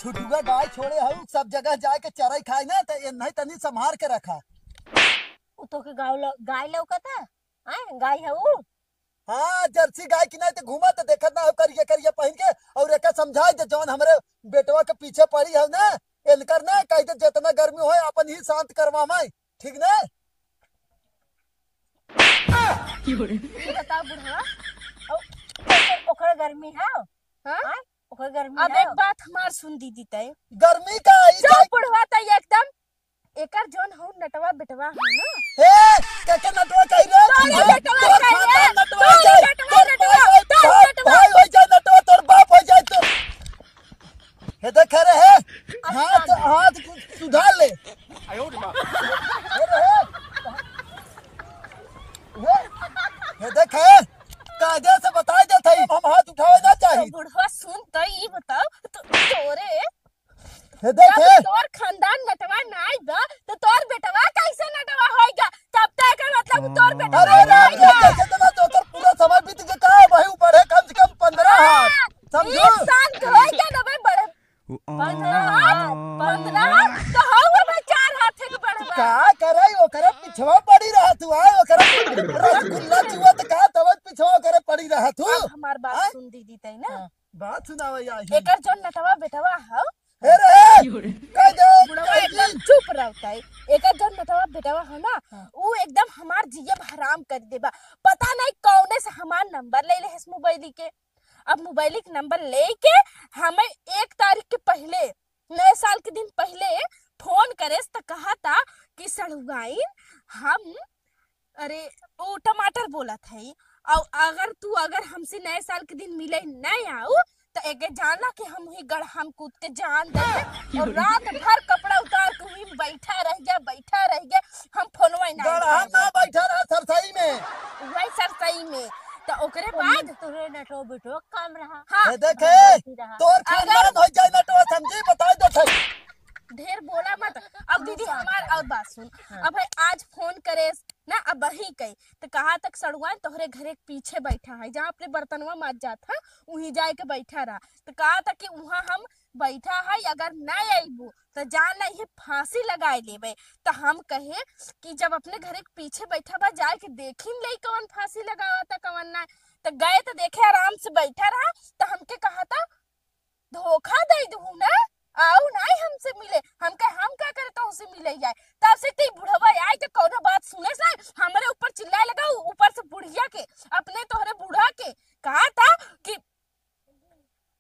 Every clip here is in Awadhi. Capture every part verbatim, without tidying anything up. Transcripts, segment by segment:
छुटुआ गाय छोड़े हऊ, सब जगह जाए के चराई खाए ना, तो ये नहीं तनी संभार के रखा। उ तो के गाय ल-, गाय लौकता? हैं, गाय है उ? हाँ, जर्सी गाय की नहीं तो घूमा तो देखत ना हो करिया करिया पहिन के, और एका समझाए दे जौन हमरे बेटवा के पीछे पड़ी है ना, इनकर ना कह दे जितना गर्मी होए अपन ही शांत करवा मैं, ठीक ना? ई बताओ बुढ़वा, औ-, ओकर, ओकर गर्मी है? हाँ? हाँ? ओकर गर्मी अब है? एक बात हमार सुन दीदी तय। गर्मी का ई चुप जाए बुढ़वा तय एकदम। एकर जौन हौ नटवा बेटवा है ना? ए, के के नटवा कही रे? तोरे हाँ, बेटवा तोर कही रे? खानदान नटवा तोरे जाए, बेटवा तोर नटवा, भाई, तोरे भाई, बेटवा। भाई हो जाए नटवा, तोर बाप हो जाए तो। हे देख रे, हे। अच्छा। हाथ, हाथ सुधार ले। हे रे, हे। हे, हे देख, हे। कायदे से बताए देत हई, हम हाथ उठावे ना चाही। तो बुढ़वा सुन, तो ई बताओ, तो तोरे हे देख, जब हे। तोर खानदान नटवा नाई बा, तो तोर बेटवा कैसे नटवा होइगा? तब तो एकर मतलब तोर बेटवा अरे राम नाई रे, बा। कैसे तना तो ओकर पूरा समय बीत गया है, वही ऊपर है कम से कम पन्द्रह हाथ। हाँ, समझो? बीस साल के होइगा ना भाई, बड़े। पन्द्रह हाथ, पन्द्रह हाथ, तो हौ वो भाई चार हाथ के बड़वा। का करे, ओकरे पिछवा पड़ी रहा तू, आए, ओकरे रसगुल्ला चुआ तो का तब पिछवा ओकरे पड़ी रहा तू? अब हमार बात आए? सुन दीदी तई ना। हाँ। बात सुनावे आई है। एकर जौन नटवा बेटवा हौ, हे रे, कह दे, बुढ़वा कह दे। एकदम चुप रहता है। एकर जौन नटवा बेटवा हौ ना, हाँ। उ एकदम हमार जियब हराम कर देबा। पता नहीं कौने से हमार नंबर ले ले हस मोबाइल के। अब मोबाइल के नंबर लेके हमें एक तारीख के पहले, नए साल के दिन पहले फोन करेस त कहा था कि सड़ुआइन हम अरे, वो टमाटर बोलत है। और अगर तू, अगर हमसे नए साल के दिन मिले नहीं आऊ, तो एके जान ला कि हम ही गढ़ा में कूद के जान दे। और रात भर कपड़ा उतार के वहीं बैठा रह गया, बैठा रह गया। हम फोनवा ही ना गढ़ा उठाए। ना बैठा रहा सरसई में। वही सरसई में। तो ओकरे बाद तोरे नटो बिटो काम रहा। हाँ। ए देखे, काम रहा। तोर खानदान अगर हो जाए नटो समझी, बताए दो सही। ढेर बोला मत। अब दीदी हमार और बात सुन। हाँ। अब है आज फोन करे ना, अब वही कही तो कहा तक सड़ुआन तोहरे घरे के पीछे बैठा है, जहाँ अपने बर्तनवा माज जात है, वहीं जाए के बैठा रहा। तो कहा था कि वहाँ हम बैठा है, अगर नहीं अइबू तो जान ला ये फांसी लगाए लेबे। तो हम कहे कि जब अपने घरे के पीछे बैठा बा, जाए के देखी ले कौन फांसी लगावा था कौन ना। तो गए तो देखे आराम से बैठा रहा, तो हमके कहा था धोखा दे दू ना, आऊ नाई हमसे मिले। हमके हम का करे तो उसे मिले जाए। तब से ती बुढ़वा आए तो कौनो बात सुने से हमरे ऊपर चिल्लाए लगा, ऊ-, ऊपर से बुढ़िया के, अपने तोहरे बूढ़ा के कहा था कि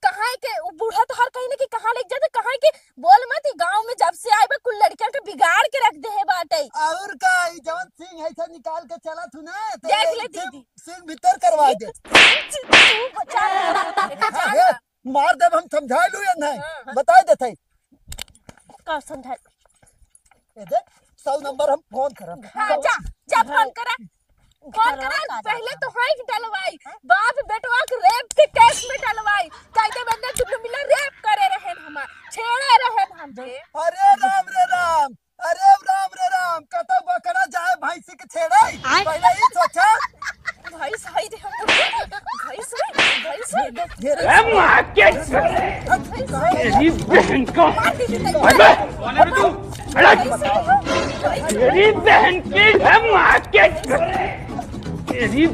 कहाँ के उ बूढ़ा तोहार कहीं ना कि कहाँ लेके जाते, कहाँ के बोल मत, ई गाँव में जब से आए बा कुल लड़कियां के बिगाड़ के रख दे है बाटे। और का, ई जवन सिंह है से निकाल के चला तू ना, तो देख ये ले सिंह, दीदी। सिंह भीतर करवा दे। तू बचा ले, लेके जा हाँ, ना। मार देब हम, समझा लू या नहीं? हाँ, हाँ। बताए देते। का समझा? ए देख, सौ नंबर हम फोन करब। हाँ, जा, जा फोन करा। फोन करा, पहले तो हाइक डलवाई, बाप बेटवा के रेप के केस में डलवाई। कायदे बंदे दुनू मिला रेप करे रहे हमार, छेड़े रहे हमके। अरे राम रे राम, अरे राम रे राम, कतौ बकरा जाए भैंसी के छेड़े। आय। पहले ही सोचा। भैंस है रे हम, भैंस है, भैंस है। ये रे। ए माँ के तेरी बहन को। मार दीजिए। अबे, अरे तू, अरे। भैंस है, भैंस है। तेरी बहन की है माँ के तेरी